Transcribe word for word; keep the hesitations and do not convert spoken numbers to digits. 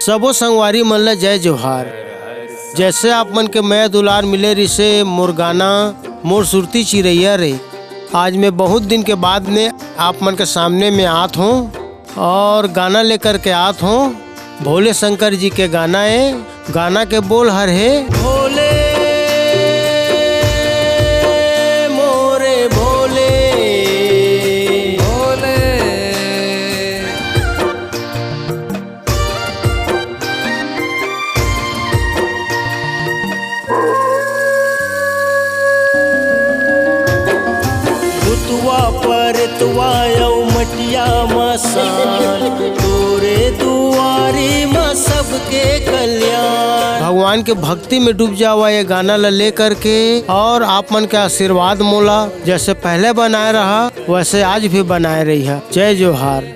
सबो संगवारी मन ल जय जोहार। जैसे आप मन के मया दुलार मिले रिसे मोर गाना मोर सुरती चिरैया रे, आज मैं बहुत दिन के बाद में आप मन के सामने में आत हों और गाना लेकर के आत हों। भोले शंकर जी के गाना ए, गाना के बोल हर हे भोले मोरे भोले। भोले। भूतवा परतवा अउ मटिया मसान, तोरे दुआरी म सबके कल्याण। भगवान के भक्ति में डूब जावा ये गाना ला लेकर के, और आप मन के आशीर्वाद मोला जैसे पहले बनाए रहा, वैसे आज भी बनाए रहिहा। जय जोहार।